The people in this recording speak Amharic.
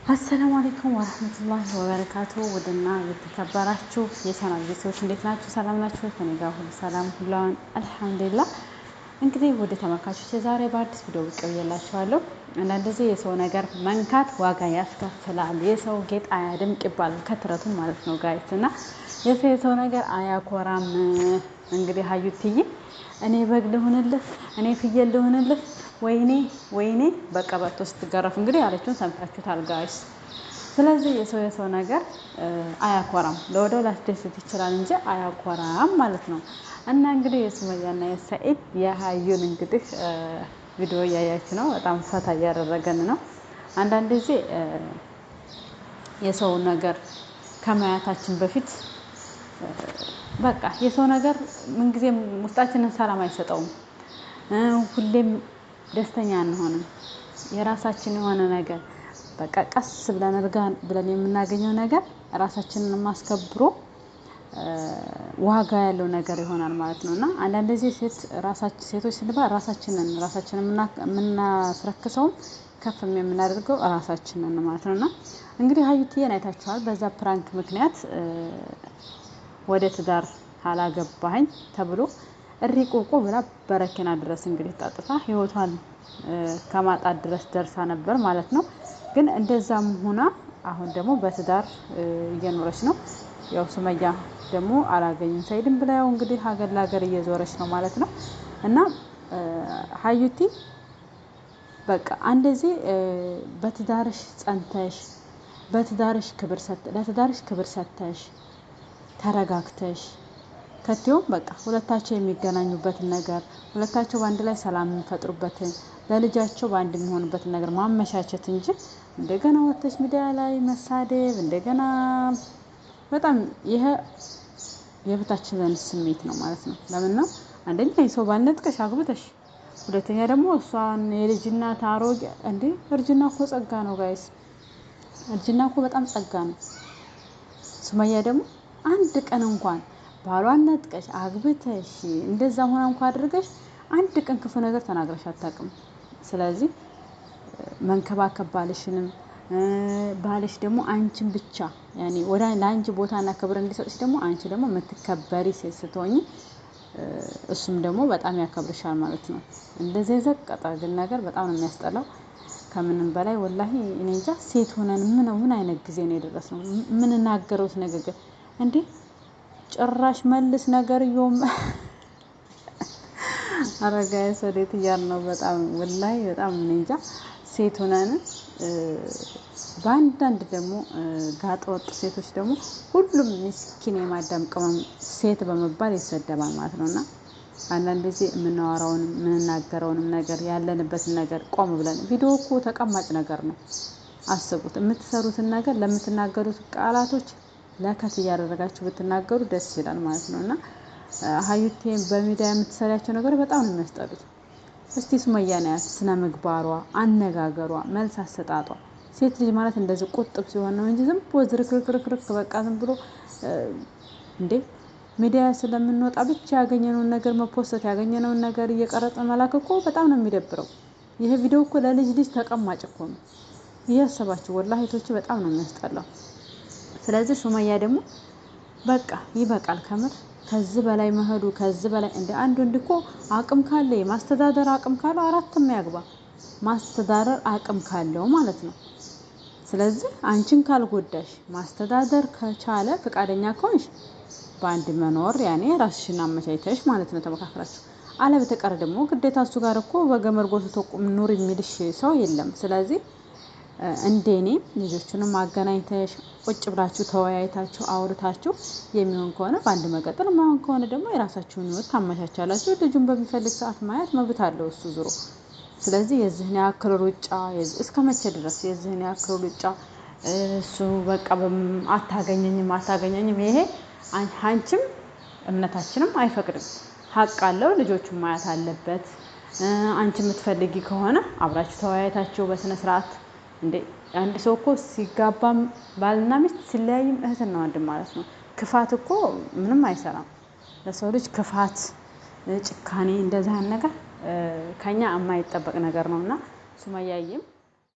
السلام عليكم ورحمة الله وبركاته። ውድና የተከበራችሁ የቻናል ቤተሰቦች እንዴት ናችሁ? ሰላም ናችሁ? ከኔ ጋር ሁሉ ሰላም ሁላን الحمد لله። እንግዲህ ውድ ተመልካቾች ዛሬ በአዲስ ቪዲዮ ብቅ ብዬላችኋለሁ። አንዳንድ ጊዜ የሰው ነገር መንካት ዋጋ ያስከፍላል። የሰው ጌጥ አያድምቅ ይባላል ከተረቱ ማለት ነው guys። እና የሰው ነገር አያኮራም። እንግዲህ ሀዩትዬ እኔ በግ ልሁንልህ፣ እኔ ፍየል ልሁንልህ፣ ወይኔ ወይኔ በቀበቶ ስትገረፍ እንግዲህ ያለችውን ሰምታችሁታል guys። ስለዚህ የሰው ነገር አያኮራም። ለወደው ላስደስት ይችላል እንጂ አያኮራም ማለት ነው። እና እንግዲህ የሱመያና የሰኢድ የሀዩን እንግዲህ ቪዲዮ እያያችሁ ነው። በጣም ፈታ እያደረገን ነው። አንዳንድ ጊዜ የሰው ነገር ከማያታችን በፊት በቃ የሰው ነገር ምንጊዜም ውስጣችንን ሰላም አይሰጠውም። ሁሌም ደስተኛ አንሆንም። የራሳችን የሆነ ነገር በቃ ቀስ ብለን እርጋ ብለን የምናገኘው ነገር ራሳችንን ማስከብሮ ዋጋ ያለው ነገር ይሆናል ማለት ነው። እና አንዳንድ ጊዜ ሴቶች ስንባል ራሳችንን የምናስረክሰውም ከፍም የምናደርገው ራሳችንን ማለት ነው። እና እንግዲህ ሀዩትዬን አይታችኋል። በዛ prank ምክንያት ወደ ትዳር አላገባኸኝ ተብሎ እሪ ቁቁ ብላ በረኪና ድረስ እንግዲህ ጠጥታ ህይወቷን ከማጣት ድረስ ደርሳ ነበር ማለት ነው። ግን እንደዛም ሆና አሁን ደግሞ በትዳር እየኖረች ነው። ያው ሱመያ ደግሞ አላገኝም ሰይድም ብላ ያው እንግዲህ ሀገር ለሀገር እየዞረች ነው ማለት ነው። እና ሀዩቲ በቃ አንደዚህ በትዳርሽ ጸንተሽ በትዳርሽ ክብር ለትዳርሽ ክብር ሰተሽ ተረጋግተሽ ከቲዮም በቃ ሁለታቸው የሚገናኙበትን ነገር ሁለታቸው በአንድ ላይ ሰላም የሚፈጥሩበትን ለልጃቸው በአንድ የሚሆኑበትን ነገር ማመቻቸት እንጂ እንደገና ወጥተሽ ሚዲያ ላይ መሳደብ እንደገና በጣም ይሄ የበታችነት ስሜት ነው ማለት ነው። ለምን ነው አንደኛ የሰው ባል ነጥቀሽ አግብተሽ፣ ሁለተኛ ደግሞ እሷን የልጅ እናት አሮጌ እንዴ! እርጅና እኮ ጸጋ ነው guys፣ እርጅና እኮ በጣም ጸጋ ነው። ሱመያ ደግሞ አንድ ቀን እንኳን ባሏን ነጥቀሽ አግብተሽ እንደዛ ሆና እንኳን አድርገሽ አንድ ቀን ክፉ ነገር ተናግረሽ አታውቅም። ስለዚህ መንከባከብ ባልሽንም ባልሽ ደግሞ አንቺን ብቻ ያኔ ወደ ለአንቺ ቦታና ክብር እንዲሰጥሽ ደግሞ አንቺ ደግሞ የምትከበሪ ሴት ስትሆኚ እሱም ደግሞ በጣም ያከብርሻል ማለት ነው። እንደዚህ የዘቀጠ ግን ነገር በጣም ነው የሚያስጠላው። ከምንም በላይ ወላሂ እኔ እንጃ ሴት ሆነን ምን አይነት ጊዜ ነው የደረስነው? የምንናገረውስ ንግግር እንዴ! ጭራሽ መልስ ነገር ዮም አረጋይ ወዴት እያልን ነው? በጣም ወላሂ በጣም እኔ እንጃ ሴት ሆነን በአንዳንድ ደግሞ ጋጠ ወጥ ሴቶች ደግሞ ሁሉም ምስኪን የማዳም ቅመም ሴት በመባል ይሰደባል ማለት ነው። እና አንዳንድ ጊዜ የምናወራውንም የምንናገረውንም ነገር ያለንበትን ነገር ቆም ብለን ቪዲዮ እኮ ተቀማጭ ነገር ነው። አስቡት። የምትሰሩትን ነገር ለምትናገሩት ቃላቶች ለከት እያደረጋችሁ ብትናገሩ ደስ ይላል ማለት ነው። እና ሀዩቴን በሚዲያ የምትሰሪያቸው ነገር በጣም ነው የሚያስጠሉት። እስቲ ሱመያን ያት ስነ ምግባሯ፣ አነጋገሯ፣ መልስ አሰጣጧ ሴት ልጅ ማለት እንደዚህ ቁጥብ ሲሆን ነው እንጂ ዝም ብሎ ዝርክርክርክርክ በቃ ዝም ብሎ እንዴ ሚዲያ ስለምንወጣ ብቻ ያገኘነውን ነገር መፖሰት ያገኘነውን ነገር እየቀረጸ መላክ እኮ በጣም ነው የሚደብረው። ይሄ ቪዲዮ እኮ ለልጅ ልጅ ተቀማጭ እኮ ነው። እያሰባችሁ ወላሂ እህቶቼ በጣም ነው የሚያስጠላው። ስለዚህ ሱመያ ደግሞ በቃ ይበቃል ከምር ከዚህ በላይ መሄዱ ከዚህ በላይ እንደ አንድ ወንድ እኮ አቅም ካለ የማስተዳደር አቅም ካለው አራትም ያግባ ማስተዳደር አቅም ካለው ማለት ነው። ስለዚህ አንቺን ካልጎዳሽ ማስተዳደር ከቻለ ፈቃደኛ ከሆንሽ በአንድ መኖር ያኔ ራስሽን አመቻችተሽ ማለት ነው ተመካክራችሁ። አለ በተቀረ ደግሞ ግዴታ እሱ ጋር እኮ በገመድ ጎትቶ ኑር የሚልሽ ሰው የለም። ስለዚህ እንደኔ ልጆቹንም አገናኝተሽ ቁጭ ብላችሁ ተወያይታችሁ አውርታችሁ የሚሆን ከሆነ በአንድ መቀጠል፣ የማይሆን ከሆነ ደግሞ የራሳችሁን ህይወት ታመቻቻላችሁ። ልጁን በሚፈልግ ሰዓት ማየት መብት አለው እሱ ዙሮ። ስለዚህ የዚህን ያክል ሩጫ እስከ መቼ ድረስ የዚህን ያክል ሩጫ እሱ በቃ አታገኘኝም አታገኘኝም፣ ይሄ አንቺም እምነታችንም አይፈቅድም። ሀቅ አለው፣ ልጆቹን ማየት አለበት። አንቺ የምትፈልጊ ከሆነ አብራችሁ ተወያይታችሁ በስነ ስርዓት እንዴ አንድ ሰው እኮ ሲጋባም ባልና ሚስት ሲለያይም እህትና ወንድም ማለት ነው። ክፋት እኮ ምንም አይሰራም። ለሰው ልጅ ክፋት፣ ጭካኔ እንደዚህ አይነት ነገር ከኛ የማይጠበቅ ነገር ነው። እና ሱመያዬም